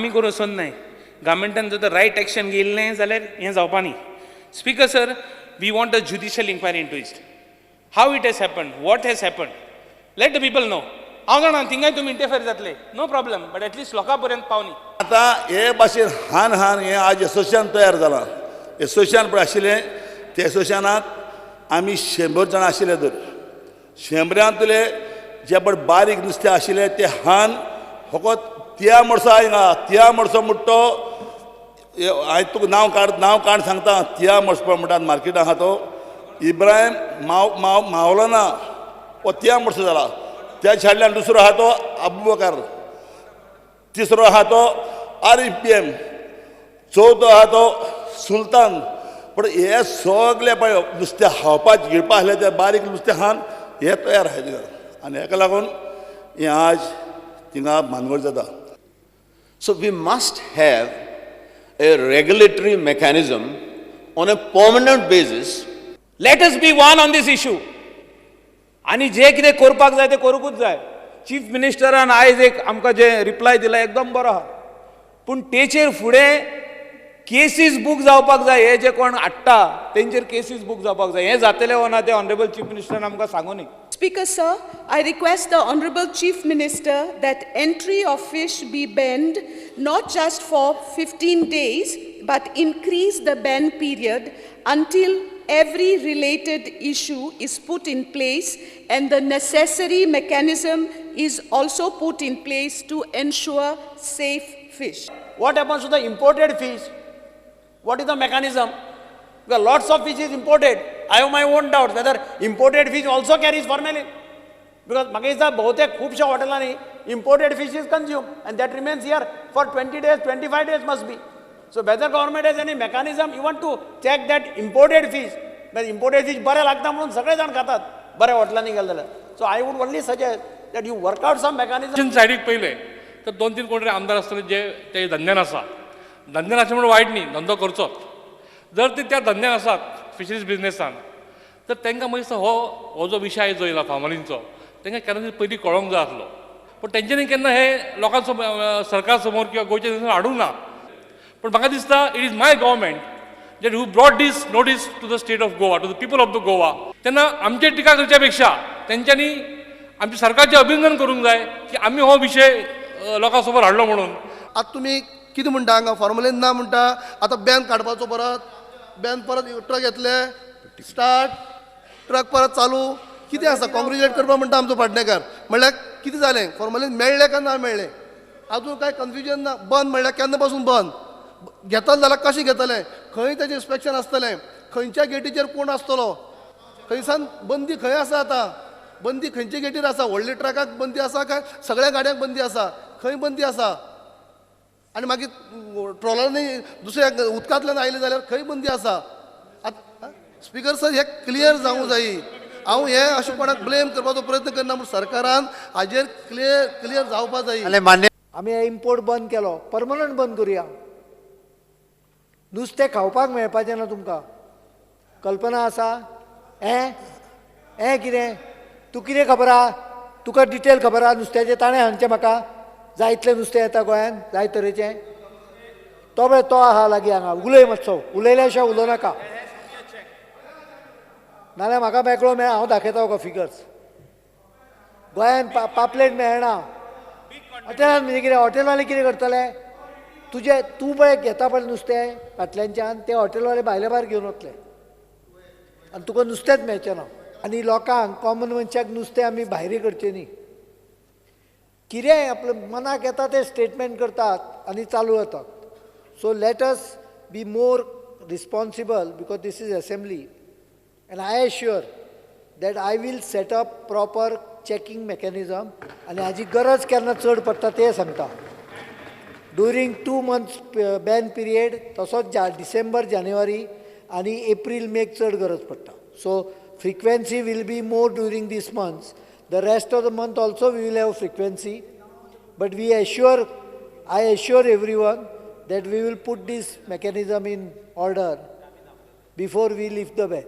आमी करूं वचोन न्हय. गव्हर्मेंटान जर रायट एक्शन घेयल्लें जाल्यार हें जावपा न्ही. Speaker sir, we want a judicial inquiry into it. How it has happen, what has happen, let the people know. हांव जाणा थिंगाय तुमी इंटरफेर जातले, no problem, but at least लोकां पर्यंत पावनी. आतां हे भाशेन हान हान हें आज एसोसिएशन तयार जालां. एसोसिएशन पळय आशिल्लें ते एसोसिएशनाक आमी 100 जाणां आशिल्ले. तर 100रांतले जे पळय बारीक नुस्तें आशिल्लें ते हान फकत त्या मडसो हिंगा त्या मडसो म्हणटा तो हांवें तुका नांव काड, नांव काड सांगता. त्या मडसो म्हणटात मार्केटान आहा तो इब्राहिम माव माव मावलाना हो त्या मडसो जाला. त्या सायडल्यान दुसरो आहा तो अबुबकर, तिसरो आहा तो RPM, चवथो आहा तो सुलतान. पूण हे सगळे पळय नुस्तें खावपाक गिळपा आसलें ते बारीक नुस्तें खावन हे तयार आसा थिंगा आनी हेका लागून हें आज थिंगा भानगड जाता. So we must have a regulatory mechanism on a permanent basis. Let us be one on this issue. आनी जे कितें करपाक जाय तें करूंकूच जाय. चीफ मिनिस्टरान आयज एक आमकां जे रिप्लाय दिला एकदम बरो आहा, पूण तेचेर फुडें केसीस बूक जावपाक जाय. हे जे कोण हाडटा तेंचेर केसीस बूक जावपाक जाय. हें जातलें वो ना तें ऑनरेबल चीफ मिनिस्टरान आमकां सांगू न्ही. Speaker sir, I request the Honorable Chief Minister that entry of fish be banned not just for 15 days but increase the ban period until every related issue is put in place and the necessary mechanism is also put in place to ensure safe fish. What happens to the imported fish? What is the mechanism? Because lots of fish is imported. I have my own doubts whether imported fish also carries formalin. Because म्हाका दिसता बहुतेक खुबश्या हॉटेलांनी imported fish is consumed and that remains here for 20 days, 25 days must be. So whether government has any mechanism even to check that imported fish, but imported fish बरें लागता म्हणून सगळे जाण खातात बऱ्या हॉटेलांनी गेले जाल्यार. So I would only suggest that you work out some mechanism. सायडीक पयलें तर 2-3 कोण तरी आमदार आसतले जे ते धंद्यान आसा. धंद्यान आसा म्हणून वायट न्ही, धंदो करचोच. जर ते त्या धंद्यान आसात फिशरीज बिजनेसान तर तांकां मागीर हो हो जो विशय जो येयला फार्मलींचो तांकां केन्ना तरी पयलीं कळोंक जाय आसलो. पूण तेंच्यांनी केन्ना हे लोकां समोर, सरकार समोर किंवा गोंयच्या हाडूंक ना. पूण म्हाका दिसता it is my government that who brought this notice to the state of Goa, to the people of the Goa. तेन्ना आमचे टिका करच्या पेक्षा तेंच्यांनी आमच्या सरकारचें अभिनंदन करूंक जाय की आमी हो विशय लोकां समोर हाडलो म्हणून. आतां तुमी कितें म्हणटा हांगा फॉर्मलीन ना म्हणटा, आतां बॅन काडपाचो परत बॅन परत ट्रक येतले स्टार्ट ट्रक परत चालू कितें आसा कॉंग्रेच्युलेट करपाक म्हणटा आमचो पाटणेकार. म्हणल्यार कितें जालें फॉर्मलीन मेळ्ळें काय ना मेळ्ळें अजून कांय कन्फ्युजन ना. बंद म्हणल्यार केन्ना पासून बंद घेतले जाल्यार कशें घेतलें, खंय तेजें इन्स्पेक्शन आसतलें, खंयच्या गेटीचेर कोण आसतलो, खंयसान बंदी खंय आसा, आतां बंदी खंयच्या गेटीर आसा, व्हडल्या ट्रकाक बंदी आसा काय सगळ्या गाडयांक बंदी आसा, खंय बंदी आसा, आनी मागीर ट्रॉलरांनी दुसऱ्या उदकांतल्यान आयले जाल्यार खंय बंदी आसा. आतां स्पीकर सर हें क्लियर जावंक जाय. हांव हें अशें कोणाक ब्लेम करपाचो प्रयत्न करना, पूण सरकारान हाजेर क्लियर क्लियर जावपा जाय. आमी इम्पोर्ट बंद केलो, परमनंट बंद करुया. नुस्तें खावपाक मेळपाचें ना तुमकां, कल्पना आसा? हें हें कितें तूं कितें खबर आहा तुका, डिटेल खबर आहा नुस्त्याचें? ताणें सांगचें म्हाका जाय इतलें नुस्तें येता गोंयांत जाय तरेचें. तो पळय तो आहा लागीं हांगा, उलय मातसो, उलयल्या शिवाय उलोवं नाका, नाल्यार म्हाका मेकळो मेळ, हांव दाखयता तुका फिगर्स. गोंयांत पापलेट मेळना हॉटेलान. म्हणजे कितें हॉटेलवाले कितें करतले? तुजें तूं पळय घेता पळय नुस्तें फाटल्यानच्यान, ते हॉटेलवाले भायले भायर घेवन वतले आनी तुका नुस्तेंच मेळचें ना. आनी लोकांक कॉमन मनशाक नुस्तें आमी भायरी करचें न्ही. कितेंय आपल्या मनाक येता तें स्टेटमेंट करतात आनी चालू जातात. So let us be more responsible because this is assembly and I assure that I will set up proper checking mechanism. आनी हाजी गरज केन्ना चड पडटा तें सांगता. ड्युरींग 2 months ban period, तसोच डिसेंबर जानेवारी आनी एप्रील मेक चड गरज पडटा. So frequency will be more during these months. The rest of the month also we will have frequency, but we assure, I assure everyone that we will put this mechanism in order before we lift the ban.